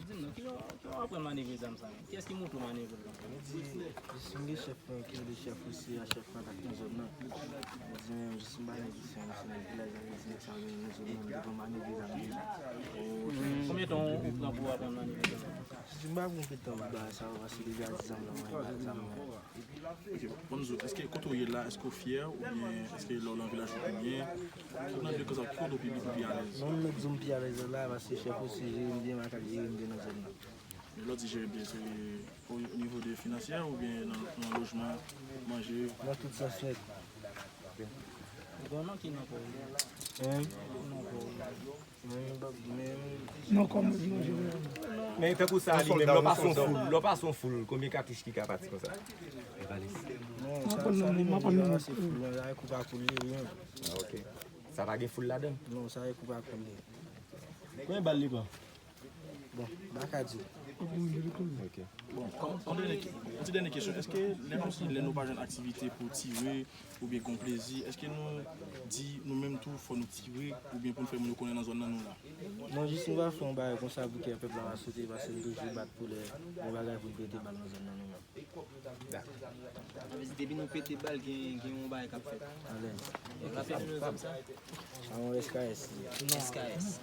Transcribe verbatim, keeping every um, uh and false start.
Di m non, ki jan ki jan w aprann manevre zam sa menm? Kiyès ki montre w manevre l? Li di, jis m gen chèf mwen, ki rele chèf Osi a, chèf mwen k ap nan zòn nan. Li di menm, jis m pa nèg isi a, m se nèg vilaj la, li di nèg sa yo nan zòn nan, m te konn manevre zam deja. Konbyen tan w pran pou w aprann manevre zam? Li di m pa konn konbyen tan pou bagay sa yo, paske deja di zam nan mwen, zam nan. Ok, bon, ban m di w, èske kote w ye la, èske w fyè, oubyen èske lè w nan vilaj ou pi byen? Sot nan de kote sa, ki kote w pi, pi alèz? Mwen menm, zòn m pi alèz la, paske chèf Osi jere m byen, m ak al jere m byen nan zòn nan. Men lè w di jere byen, se o, o nivo de finansyè oubyen nan, nan lojman, manje? Nan tout sans nèt. Bon, non, ki nan kò w? Hein? Ki nan kò w? Men, men, men, Non, kòman di manje? Men tankou sa li menm, lè w pase yon foul, lè w pase yon foul, konbyen katouch ki ka pati konsa? Non, sa, sa li menm, li pa pase foul, non, sa e kou pa kou li, wi. Ah, ok. Sa pa gen foul ladan? Non, sa e kou pa kou li. Konbyen bal li pran? Bon, m pa ka di. Ok. Bon, kòm, kòm dènye, yon ti dènye kesyon. Èske lè kòmsi lè nou pa jwenn aktivite pou tire oubyen gon plezi, èske nou di nou menm tou fò nou tire oubyen pou n fè moun yo konnen nan zòn nan nou la? Non, jis nou va fè yon bagay konsa pou kè pèp la va sote, paske nou toujou bat pou lè yon bagay pou n pete bal nan zòn nan nou menm. Dakò. Sa vle di depi nou pete bal, gen, gen yon bagay k ap fèt. Alèz. Rapèl nou zam sa? Sa yon S K S. S K S.